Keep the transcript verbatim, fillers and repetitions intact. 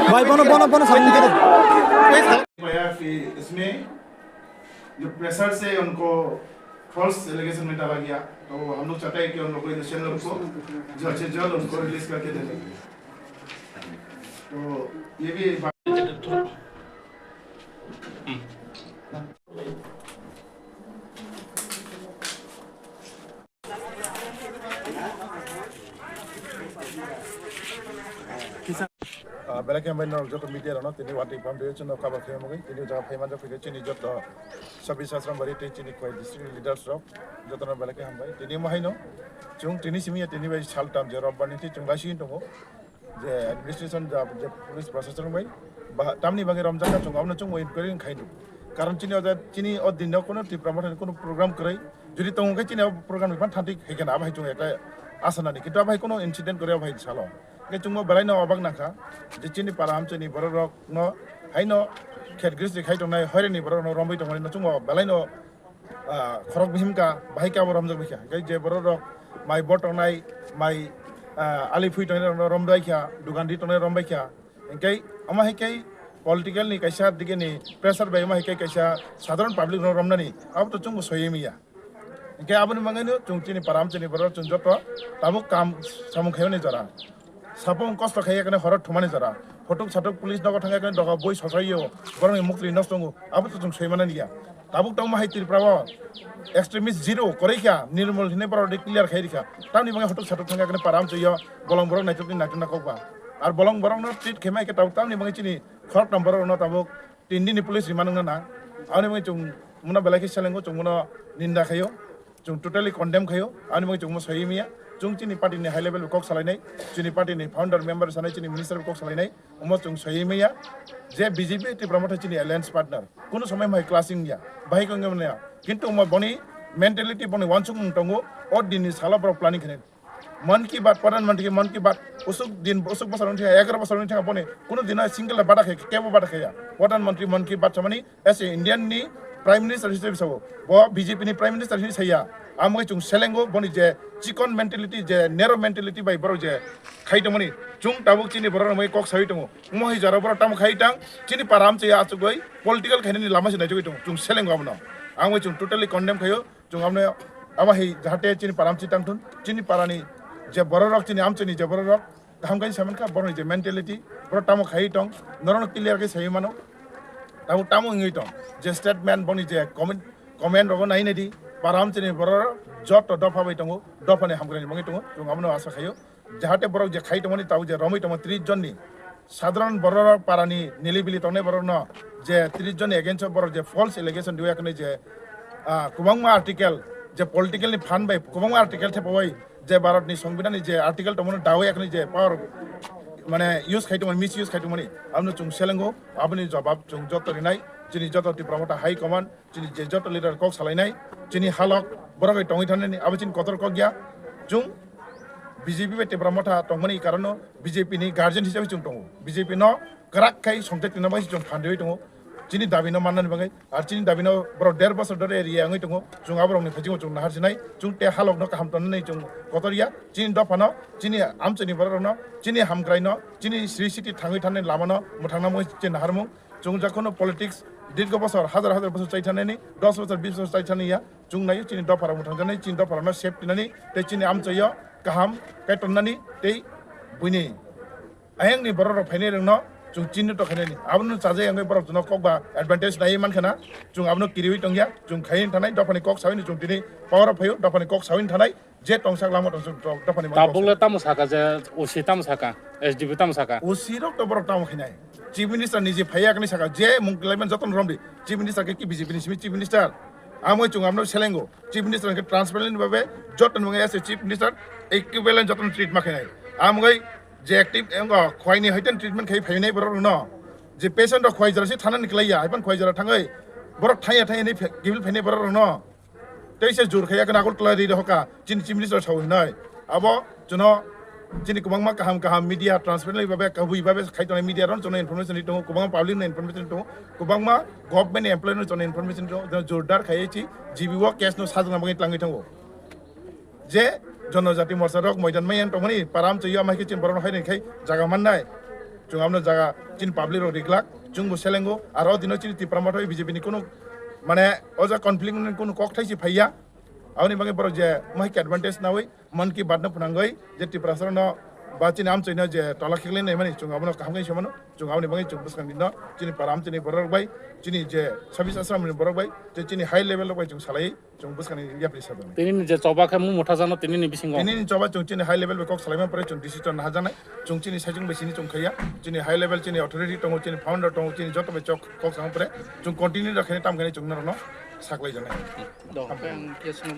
भाई, बनो, बनो, बनो, सामने के दे। पाया कि इसमें जो प्रेशर से उनको फॉल्स एलिगेशन में डाला गया, तो हम लोग चाहते हैं कि उन लोग को इनोसेंट लोग को जल्द से जल्द उनको रिलीज करके दे दें। तो ये भी एक बात। Ah, belai khe hambai norok joto media rokno tini watwi pam twi chwngno cover khaima bagwi tini o jaga phai manjak phai khe chini joto Sabir Sasram Bari tei chini koi district leaders rok jotono belai khe hambai. Tini omo haino chwng tini simi ya tini bai sal tam je robbar ni twi chwng laising tongo. Je administration ja, je police prashasan bai ba, tamni bagwi romjakha chwng abono chwngbo inquiry khai nuk. Karon chini o ja, chini o dinno kuno Tipra Mothani kuno program kwrwi. Jodi tongo khe chini o program ni phan thanti khai khe na abo hai chwng ekta asa nani. Kintu abo hai kuno incident kwrwi abo hai salo. Khe chwngbo belai no obak nangkha je chini para amchini borok rok no haino khet gristi khai tongnai hoireni borok no romwi tongmani no chwngbo belai no ah, khorok bihim ka, bahai khe abo romjak baikha. Hingke je borok rok mai bot tongnai, mai, ah, ali phui tongnai rok rombaikha, dugan ri tongnai rombaikha. Hingke omo hai khe political ni kaisa digi ni pressure bai omo hai khe kaisa sadharan public rok romnani abo to chwngbo soywi manya. Hingke aboni bagwi no chwng chini para amchini borok chwng joto tabuk kam samung khaimani jora. Sapung kosto khai yakni horo thumani jora. Photok satok police nogo thang yakni doga boi sosaio, borokni muktwi nosto wngo. Abo to chwng soi manani ya. Tabuk tongma hai Tripura o extremist zero koroi kha, Nirmal hinwi borok de clear khai rikha. Tamni bagwi photok satok thang yakni para amchwi yo, bolong borok naitok ni naitok na kokba. Ar bolong borok no treat khai mai khe tabuk tamni bagwi chini khoroktham borok no tabuk Tini ni police rima nang na. Aboni bagwi chwng mano belai khe selengo, chwng mano ninda khaio. Chwng totally condemn khaio. Aboni bagwi chwng mo soi manya. Chwng chini party ni high level kok salainai, chini party ni founder member sanai, chini minister kok salainai. Omo chwng soi manya je B J P Tipra Motha chini alliance partner. Kuno somoi mai clashing ya. Bahai kong ya. Kintu omo boni mentality boni wansuk tongo. O din ni salo borok planning khainai. Mann Ki Baat, Pradhan Mantri Mann Ki Baat, usuk din, usuk bosor wngkha, egaroh bosor wngkha boni, kuno dino single bada khe, kebo bada khe ya. Pradhan Mantri Mann Ki Baat samani, as a Indian ni Prime Minister hisabe sao, bo B J P ni Prime Minister hinwi saya. Amoi chwng selengo boni je chikon mentality, je narrow mentality bai borok je khai tongmani, chwng tabuk chini borok rok kok sawi tongo. Omo hai jora borok tamo khai tang, chini para amchaya achugwi political khainani lama se naitugwi tongo. Chwng selengo abono. Amoi chwng totally condemn khaio. Chwng aboni abo hai jahate chini para amchwi tangthun, chini parani je bororok, chini amchwini je bororok kaham khe saimang kha, borokni je mentality, borok tamo khaiwi tong, norokno clear khe saiwi mano, tamo tamo wngwi tong, je statement boni je comment, comment rogo nai nai di, para amchwini bororok joto dopha bai tongo, dophani hamkraini bagwi tongo, chwng abono asa khaio. Jahate borok je khai tongmani tabuk je romwi tongo tris jonni sadharan borok parani nilibili tongnai borokno je tris jonni against o borok je false allegation riwi yakni je, ah, kwbangma article je political ni phan bai kwbangma article thepawai je Bharat ni Songbidan ni je article tongmani dawi yakni je power mane use khai tongmani, misuse khai tongmani abono chwng selengo, aboni jawab chwng joto rinai chini joto Tipra Motha High Command. Chini je joto leader kok salainai, chini halok borok bai tongwi thangnani abo chini kotor kok ya. Chwng B J P bai Tipra Motha tongmani karono B J P ni guardian hisabe chwng tongo. B J P no kwrak khai songchai twina bai chwng phan riwi tongo. chini dabi no mannani bagwi, ar chini dabi no borok der bosor dhore area wngwi tongo, chwng aborokni phaijingo chwng naharsinai, chwng tei halok no kaham tonnani chwng kotor ya, chini dopha no, chini amchaini borok rok no, chini hamkrai no, chini sri city thangwi thani lama no mwthangna mui chini naharmung, chwng jakhano politics dirgo bosor, hajar hajar bosor chai thanani, dos bosor, bis bosor chai thani ya, chwng naio chini dopha rok mwthangjaknai, chini dopha rok no safety nani, tei chini amchaio kaham kaitor nani, tei buini ayangni borok rok phainai rokno chwng chinni to khainani. Abono chajai wngwi borok chwngno kok ba advantage naiwi mankha na, chwng abono kiriwi tongya, chwng khaiwi thanai, dophani kok sawi ni chwng tini power o phaio, dophani kok sawi thanai, je tongsak lama tongsak do-, dophani manwi kok Tabuk le sawi. Tamo saka je, O C tamo saka, S D P tamo saka. O C rok to borok tamo khainai. Chief Minister ni je phaiya kani saka, je mung khlaiman jotono romdi. Chief Minister ke ki B J P ni simi Chief Minister. Amoi chwng abono selengo. Chief Minister ke transparent babe jotono mung as a Chief Minister equivalent jotono treat ma khainai. Amoi je active engo khwaini haiten treatment khai phainai borok no. Je patient rok khwai jora si thana ni khlaiya, haipan khwai jora thangoi borok thaya thaya ni phe-, gibil phainai borok no. Tei se jur khaya kana Agartala ri hoka chini Chief Minister sawi hinai. Abo chwngno chini kwbangma kaham kaham media transparently babe kabui babe khai tongnai media rok chwngno information ri tongo, kwbangma public no information ri tongo, kwbangma government employee no chwngno information ri tongo, jordar khaiwi chi G B o case no sajwkna bagwi tlangwi thango. Je Jonojati Morcha rok moidan maiyan tongmani param chwiya mai khe chini borok no hai khai jaga mannai. Chwng amno jaga chini public rok riglak, chwngbo selengo, aro dino chini Tipra Motha B J P ni kunu mane o jaga conflict ni kunu kok thaisi phaiya. Aboni bagwi borok je mahai khe advantage nawi, Mann Ki Baat no phwnangwi je Tiprasa rokno ba chini amchoi no je tola khiklai naimani chwng abono kaham khe se mano, chwng aboni bagwi chwng bwskang dino chini param chini borok rok bai, chini je service ashram ni borok bai, je chini high level rok bai chwng salai. Chwng bwskangni yapri sa dong. Tini ni je choba khe mung motha jano tini ni bisingo. Tini ni choba chwng chini high level bai kok salaima pore chwng decision naha janai. Chwng chini saichung bai sini chwng khaiya. Chini high level chini authority tongo, chini founder tongo, chini joto bai chok kok sama pore. Chwng continue da khaini tam khaini chwng norokno saklai janai. Do, ang khe swnam